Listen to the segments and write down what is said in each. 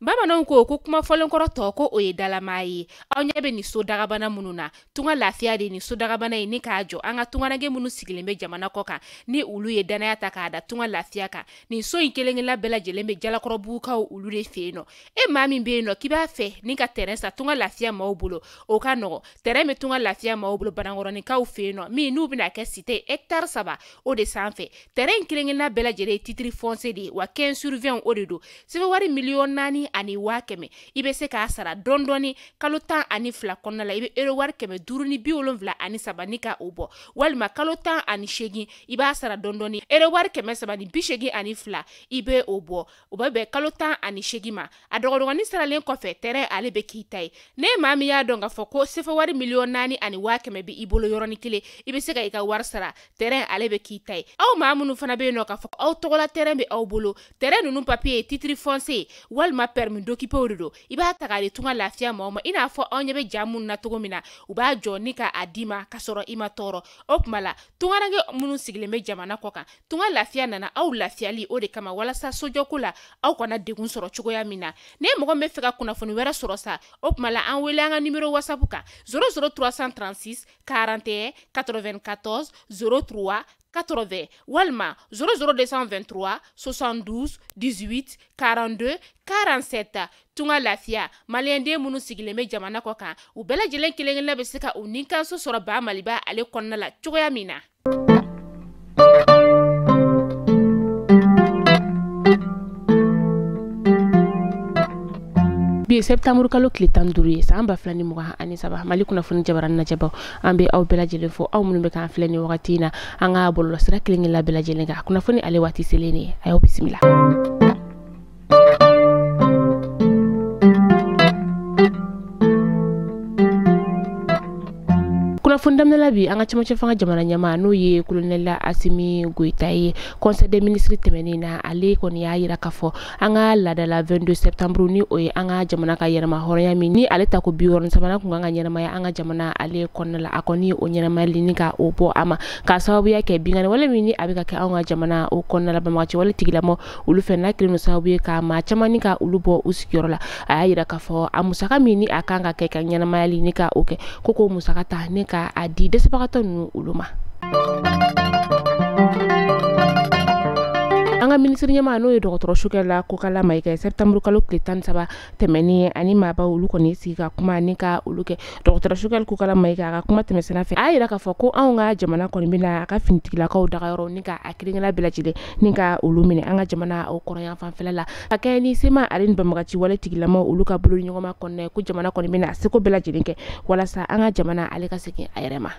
Bamananw ko ko kuma fɔlenkɔrɔ tɔ ko o ye dalamaa ye. Aw ɲɛ bɛ nin so dagabana minnu na, tunga lafiya de nin so dagabana ye ni k'a jɔ an ka tungaranke minnu sigilen bɛ jamana kɔ kan ni olu ye danaya ta k'a da tunga lafiya kan. Nin so in kelen-kelenna bɛɛ lajɛlen bɛ Jalakɔrɔbugukaw olu de fɛ yen nɔ. E maa min bɛ yen nɔ k'i b'a fɛ ni ka terrain san tunga lafiya maaw bolo, o ka nɔgɔ. Terrain bɛ tunga lafiya maaw bolo Banankɔrɔninkaw fɛ yen nɔ, min n'u bɛna kɛ cité hectare 3 o de sanfɛ. Terrain in kelen-kelenna bɛɛ lajɛlen ye titre foncier de ye, wa 15 sur 20 o de don. Sɛbɛn wari 4,1 million i bɛ se k'a sara dɔɔni dɔɔni kalo 12 kɔnɔna la. I bɛ euro wari 573 ni ka o bɔ, walima kalo 18 i b'a sara dɔɔni dɔɔni euro wari 382 i bɛ o bɔ. O bɛ bɛn kalo 18 ma. A dɔgɔdɔgɔnin saralen kɔfɛ, terrain ale bɛ k'i ta ye. Ne maa min y'a dɔn k'a fɔ ko sefa wari 4,1 million bɛ i bolo yɔrɔnin kelen, i bɛ se ka i ka wari sara, terrain ale bɛ k'i ta ye. Aw maa minnu fana bɛ yen nɔ k'a fɔ aw tɔgɔla terrain bɛ aw bolo, terrain ninnu papier ye titre foncier walima permis d'occuper de don, i b'a ta k'a di tunga lafiya maaw ma. I n'a fɔ anw ɲɛ bɛ ja minnu na cogo min na, u b'a jɔ ni k'a d'i ma k'a sɔrɔ i ma tɔɔrɔ. O tuma la tungaranke minnu sigilen bɛ jamana kɔ kan, tunga lafiya nana aw lafiyali o de kama, walasa sojɔko la aw kana degun sɔrɔ cogoya min na. Ne mɔgɔ min bɛ fɛ ka kunnafoni wɛrɛ sɔrɔ sa, o tuma la an wele an ka numéro WhatsApp kan 00 336 41 94 03 80 walima 00 223 72 18 42 47. Tunga lafiya maliyɛnden minnu sigilen bɛ jamana kɔ kan, u bɛɛ lajɛlen kelen-kelenna bɛ se ka u nikanso sɔrɔ ba Maliba ale kɔnɔna la cogoya min na. Bi ye septembre kalo tile 15 ye san 2023. Mali kunnafoni jabarani lajɛbaw, an bɛ aw bɛɛ lajɛlen fo, aw minnu bɛ k'an filɛ nin wagati in na an ka bɔlɔlɔsira kelen-kelenna bɛɛ lajɛlen kan. Kunnafoni ale waati selen ye, a y'aw bisimila. Kunnafoni daminɛ la bi, an ka cɛmancɛ fanga jamana ɲɛmaa n'o ye colonel Assimi Goïta ye, conseil des ministres tɛmɛnen na, ale kɔni y'a yira k'a fɔ an ka laadala 22 septembre ni o ye an ka jamana ka yɛrɛma hɔrɔnya min ni ale ta ko 63nan kun kan ka ɲɛnamaya an ka jamana ale kɔnɔna la, a kɔni ye o ɲɛnamayali ni ka o bɔ a ma k'a sababuya kɛ binkanni wale min ni a bɛ ka kɛ anw ka jamana o kɔnɔna la. Banbagaci wale tigilamɔgɔ olu fɛ n'a kɛlen don sababu ye ka maa caman ni ka olu bɔ u sigiyɔrɔ la. A y'a yira k'a fɔ a musaka min ni a kan ka kɛ ka ɲɛnamayali ni ka o kɛ, ko k'o musaka ta ni ka a di dɛsɛbagatɔ ninnu olu ma. An ka minisiri ɲɛmaa n'o ye dɔgɔtɔrɔ Choguel Kokalla Maïga ye, septembre kalo tile 13 tɛmɛnen ani maabaw olu kɔni sigi ka kuma ni ka olu kɛ. Dɔgɔtɔrɔ Choguel Kokalla Maïga a ka kuma tɛmɛsira fɛ, a y'a yira k'a fɔ ko anw ka jamana kɔni bɛna a ka finitigilakaw dagayɔrɔ ni ka a kelen-kelenna bɛɛ lajɛlen ni ka olu minɛ an ka jamana o kɔrɔyan fanfɛla la, ka kɛɲɛ ni sema ale ni banbagaci wale tigilamaw olu ka bolo ɲɔgɔnma kɔnɔna ye, ko jamana kɔni bɛna a seko bɛɛ lajɛlen kɛ walasa an ka jamana ale ka segin a yɛrɛ ma.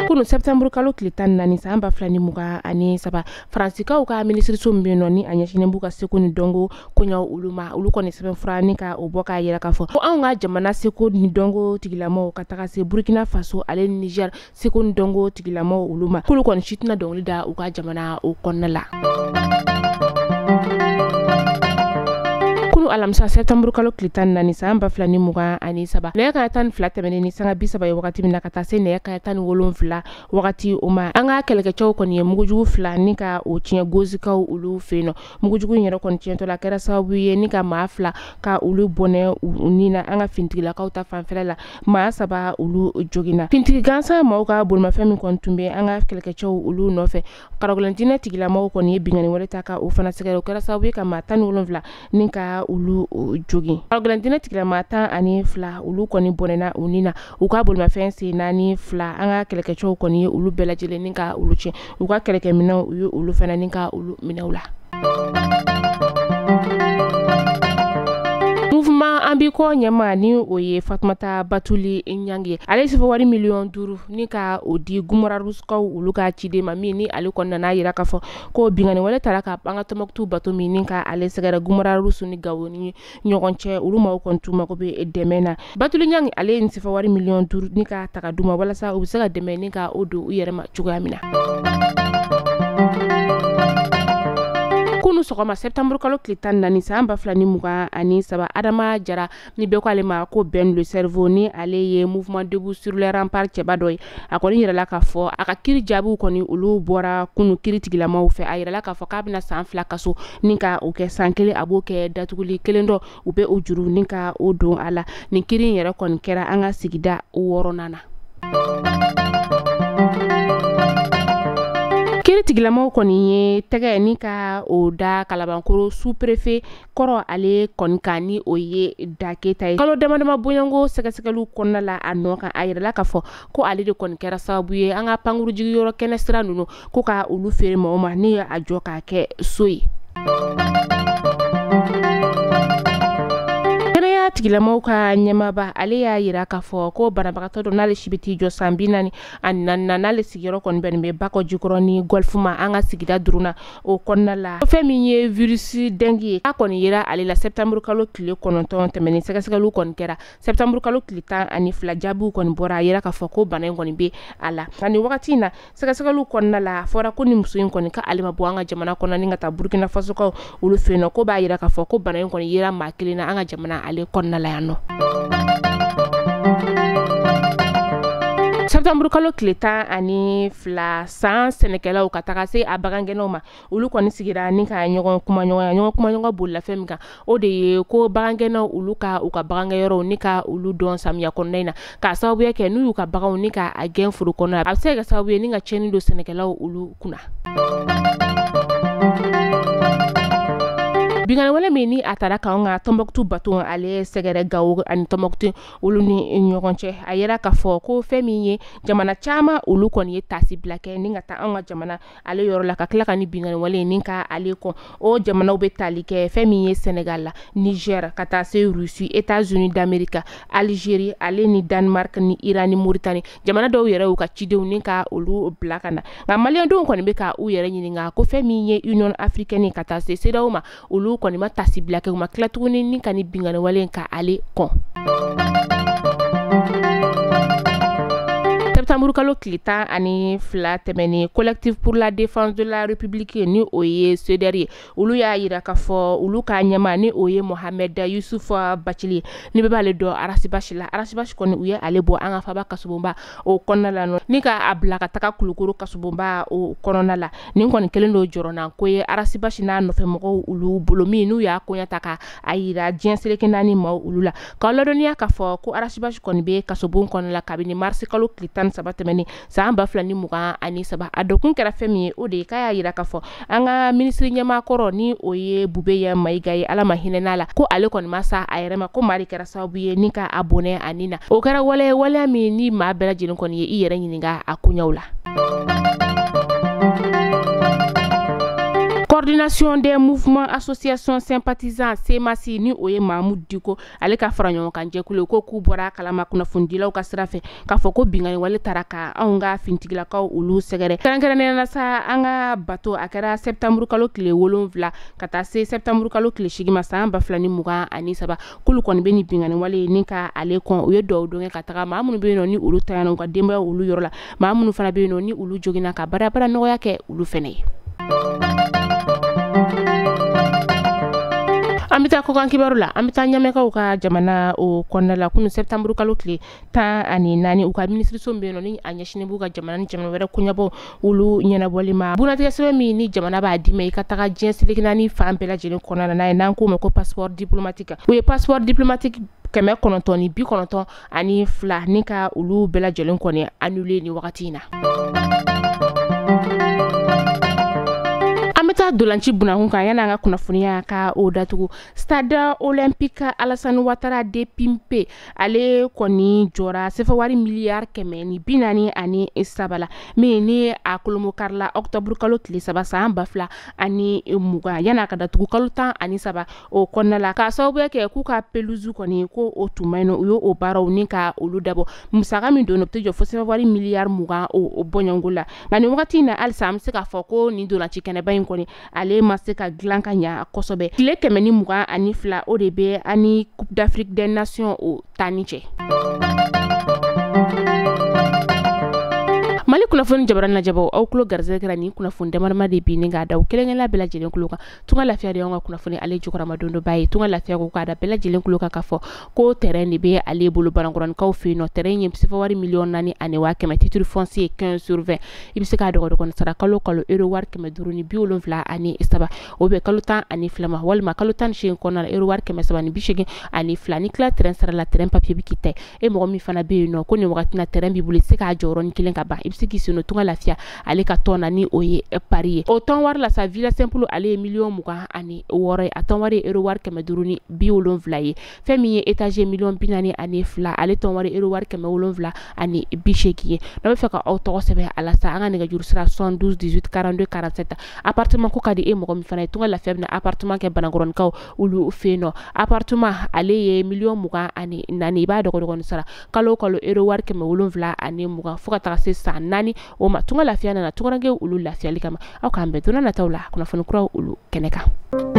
Kunu septembre kalo tile 14 san 2023, Faransikaw ka minisiriso min bɛ yen nɔ ni a ɲɛsinnen b'u ka seko ni dɔnko koɲɛw olu ma, olu kɔni sɛbɛnfura ni ka o bɔ k'a yira k'a fɔ ko anw ka jamana seko ni dɔnko tigilamɔgɔw ka taga se Burkina Faso ale ni Niger seko ni dɔnko tigilamɔgɔw olu ma, k'olu kɔni si tɛna dɔnkili da u ka jamana o kɔnɔna la. Kunu alamisa septembre kalo tile 14 san 2023, nɛgɛ kanɲɛ 12 tɛmɛnen ni sanga 30 ye wagati min na ka taa se nɛgɛ kanɲɛ 17 wagati o ma, an ka kɛlɛkɛcɛw kɔni ye mugujugu 2 ni ka o tiɲɛ gozikaw olu fɛ yen nɔ. Mugujugu in yɛrɛ kɔni tiɲɛtɔ la kɛra sababu ye ni ka maa 2 ka olu bɔnɛ u ni na. An ka finitigilakaw ta fanfɛla la, maa 3 olu joginna. Finitigi gansan maaw ka bolimafɛn min kɔni tun bɛ an ka kɛlɛkɛcɛw olu nɔfɛ, karagɛlɛn tigilamɔgɔw kɔni ye binkanni wɛrɛ ta ka o fana sɛgɛrɛ, o kɛra sababu ye ka maa 17 ni ka olu jogin. Karagɛlɛn tigilamaa 12 olu kɔni bɔnɛna u ni na. U ka bolimafɛn sen 4 fila an ka kɛlɛkɛcɛw kɔni ye olu bɛɛ lajɛlen ni ka olu tiɲɛ. U ka kɛlɛkɛminɛnw u ye olu fana ni ka olu minɛ u la. Mouvement an b'i kɔ ɲɛma ni o ye Fatumata Batuli Ɲangi ye, ale ye sɛfɛ wari 5 miliyɔn ni ka o di Gumararuskaw olu ka ciden ma, min ni ale kɔni nana yira k'a fɔ ko binkanni wale taara ka an ka Tɔnbukutu bato min ni ka ale sɛgɛrɛ Gumararusu ni Gawo ni ɲɔgɔn cɛ, olu maaw kɔni t'u mako bɛ dɛmɛ na. Batuli Ɲangi ale ye nin sɛfɛ wari 5 miliyɔn ni ka ta ka d'u ma walasa u bɛ se ka dɛmɛ ni ka o don u yɛrɛ ma cogoya min na. Kunu sɔgɔma septembre kalo tile 14 san 2023, Adama Jara ni bɛɛ ko ale ma ko Ben le cerveau, ni ale ye mouvement debout sur les remparts cɛba dɔ ye, a kɔni yirala k'a fɔ a ka kiri jaabiw kɔni olu bɔra kunu kiri tigilamaw fɛ. A yirala k'a fɔ k'a bɛna san 2 kaso ni ka o kɛ san 1 a b'o kɛ datuguli 1 dɔ u bɛ o juru ni ka o don a la. Nin kiri in yɛrɛ kɔni kɛra an ka sigida 6nan na. Kiri tigilamaw kɔni ye tɛgɛ ni ka o da Kalabankoro sous-préfet kɔrɔ ale kɔni kan, ni o ye Daketa ye. Kalo dama dama bɔɲɔgɔnko sɛgɛsɛgɛliw kɔnɔna la a nɔ kan, a yirala k'a fɔ ko ale de kɔni kɛra sababu ye an ka pankuru jigiyɔrɔ kɛnɛ sira ninnu ko ka olu feere mɔgɔw ma ni a jɔ k'a kɛ so ye. Kɛnɛya tigilamaw ka ɲɛmaaba ale y'a yira k'a fɔ ko banabagatɔ dɔ n'ale si bɛ t'i jɔ san 44 na, n'ale sigiyɔrɔ kɔni bɛnnen bɛ Bakɔ Jikɔrɔni Golf ma an ka sigida 5nan o kɔnɔna la. Fɛn min ye virus dengue ye, a kɔni yera ale la septembre kalo tile 9 tɛmɛnen. Sɛgɛsɛgɛliw kɔni kɛra septembre kalo tile 12, jaabiw kɔni bɔra, a yira k'a fɔ ko bana in kɔni bɛ a la. Nka nin wagati in na sɛgɛsɛgɛliw kɔnɔna la, a fɔra ko ni muso in kɔni ka ale ma bɔ an ka jamana kɔnɔ ni ka taa Burkina Faso kaw olu fɛ yen nɔ, ko b'a yira k'a fɔ ko bana in kɔni yera maa kelen na an ka jamana ale kɔnɔna la yan nɔ. Septembre kalo tile 12 san sɛnɛkɛlaw ka taga se a bagangɛnnaw ma, olu kɔni sigira ni ka ɲɔgɔn kumaɲɔgɔnya. Ɲɔgɔn kumaɲɔgɔn bolila fɛn min kan, o de ye ko bagangɛnnaw olu ka u ka bagangɛyɔrɔw ni ka olu dɔn samiya kɔnɔna in na, k'a sababuya kɛ n'u y'u ka baganw ni ka a gɛn foro kɔnɔ, a bɛ se ka kɛ sababu ye ni ka tiɲɛni don sɛnɛkɛlaw olu kunna. Binkanni wale min ni a taara k'anw ka Tɔnbɔkutu bato ale sɛgɛrɛ Gawo ani Tɔnbɔkutu olu ni ɲɔgɔn cɛ, a yira k'a fɔ ko fɛn min ye jamana caman olu kɔni ye taasibila kɛ ni ka taa anw ka jamana ale yɔrɔ la ka tila ka ni binkanni wale ni ka ale kɔn. O jamanaw bɛ tali kɛ fɛn min ye Senegal la, Niger, ka taa se Russie, États-Unis d'Amérique, Algérie ale ni Danemark ni Iran ni Mauritanie. Jamana dɔw yɛrɛ y'u ka cidenw ni ka olu bila ka na. Nka maliyɛndenw kɔni bɛ ka u yɛrɛ ɲininka ko fɛn min ye Union africaine ka taa se CEDEAO ma, olu kɔni ma taasibila kɛ, u ma tila tuguni ni ka ni binkanni wale ka ale kɔn. Septembre kalo tile 12 tɛmɛnen, collectif pour la défense de la république ni o ye CDR ye, olu y'a yira k'a fɔ olu ka ɲɛmaa ni o ye Mohamed Yusuf Bacili, ni bɛɛ b'ale dɔn Arasibasi la. Arasibasi kɔni u ye ale bɔ an ka faba kasobonba o kɔnɔna la nɔ, ni ka a bila ka taga Kulukoro kasobonba o kɔnɔna la. Nin kɔni kɛlen don jɔrɔna ko ye Arasibasi n'a nɔfɛ mɔgɔw olu bolo, min n'u y'a koɲɛ ta ka a yira diɲɛ seleke naani maaw olu la. K'aw ladɔnniya k'a fɔ ko Arasibasi kɔni bɛ kasobon kɔnɔna la kabini marisi kalo tile 13 tɛmɛnen san 2023. A dɔkun kɛra fɛn min ye, o de ye k'a y'a yira k'a fɔ an ka minisiri ɲɛmaa kɔrɔ ni o ye Bubeye Mayiga ye, Ala ma hinɛ n'a la, ko ale kɔni ma sa a yɛrɛ ma, ko maa de kɛra sababu ye ni ka a bɔnɛ a ni na. O kɛra waleya waleya min ni maa bɛɛ lajɛlen kɔni ye i yɛrɛ ɲininka a koɲɛw la. Coordination des mouvements associations sympathisants CMAS ni o ye Mahmoud Dicko ale ka fara ɲɔgɔn kan jɛkulu ko k'u bɔra kalama kunnafonidilaw ka sira fɛ k'a fɔ ko binkanni wale taara ka anw ka fintigilakaw olu sɛgɛrɛ, kɛrɛnkɛrɛnnenya la sa an ka bato a kɛra septembre kalo tile 7 ka taa se septembre kalo tile 8 ma san 2023. K'olu kɔni bɛ nin binkanni wale ni ka ale kɔn. U ye dugawu don kɛ ka taga maa minnu bɛ yen nɔ ni olu tanyana u ka denbayaw olu yɔrɔ la, maa minnu fana bɛ yen nɔ ni olu joginna, ka baara nɔgɔya kɛ olu fɛnɛ ye. An bɛ taa kɔkan kibaru la, an bɛ taa ɲamɛkaw ka jamana o kɔnɔna la. Kunu septembre kalo tile 14, u ka minisiriso min bɛ yen nɔ ni a ɲɛsinnen b'u ka jamana ni jamana wɛrɛ koɲɛbɔ olu ɲɛnabɔli ma, bunatigɛ sɛbɛn min ni jamana b'a d'i ma i ka taga diɲɛ seleke naani fan bɛɛ lajɛlen kɔnɔna na, n'a ye n'an k'o ma ko passeport diplomatique. U ye passeport diplomatique 992 ni ka olu bɛɛ lajɛlen kɔni annulé nin wagati in na. An bɛ taa dolanci bunakun kan yanni an ka kunnafoniya ka o datugu. Stade olympique Alassane Ouattara de Pimpe ale kɔni jɔra sefawari miliyari 143 la, min ni a kolomokarila octobre kalo tile 3 san 2020, yanni a ka datugu kalo 13 o kɔnɔna la, k'a sababuya kɛ k'u ka pelouse kɔni ko o tun man ɲi nɔ, u y'o baaraw ni ka olu dabɔ. Musaka min donna o tɛ jɔ fo sefawari miliyari 20 o bɔɲɔgɔnko la. Nka nin wagati in na halisa an bɛ se k'a fɔ ko nin dolanci kɛnɛba in kɔni ale ma se ka dilan ka ɲa kosɛbɛ. Tile 122 o de bɛ ani Coupe d'Afrique des Nations o tani cɛ. Mali Kunnafoni jabaranin lajɛbaw, aw tulo garisɛgɛ kɛra nin kunnafoni damadama de bi ni k'a da kelenkelen bɛɛ lajɛlen tulo kan. Tunga Lafiya de y'anw ka kunnafoni ale jukɔrɔmadondonba ye. Tunga Lafiya ko k'a da bɛɛ lajɛlen tulo kan k'a fɔ ko terrain de bɛ ale bolo Banankɔrɔnikaw fɛ yen nɔ. Terrain ye sefa wari 4 100 000, titre foncier 15 sur 20. I bɛ se k'a dɔgɔdɔgɔnin sara kalo kalo euro wari 573, o bɛ kalo 12 ma, walima kalo 18 kɔnɔna na, euro wari 382. Ni tila terrain sara la, terrain papier bɛ k'i ta ye. E mɔgɔ min fana bɛ yen nɔ ko nin wagati na terrain b'i bolo, i tɛ se k'a jɔ yɔrɔnin kelen ka ban, i bɛ se k'i sen don Tunga Lafiya ale ka tɔn na, ni o ye pari ye. O tɔn wari la sa, villa simple, ale ye 26 miliyɔn ye, a tɔn wari ye euro wari 570 ye. Fɛn min ye étage 42 miliyɔn, ale tɔn wari euro wari 780 ye. N'aw bɛ fɛ ka aw tɔgɔ sɛbɛn a la sa, an ka nɛgɛjuru sira 72 18 42 47. Appartement ko ka di e mɔgɔ min fana ye, Tunga Lafiya bɛna appartement kɛ Banankɔrɔnikaw olu fɛ yen nɔ. Appartement ale ye 24 miliyɔn, i b'a dɔgɔdɔgɔnin sara kalo o kalo euro wari 720 fo ka taga se san 4 o ma. Tunga Lafiya nana tungarankew olu lafiyali kama. Aw k'an bɛn don nataw la kunnafoni kuraw olu kɛnɛ kan.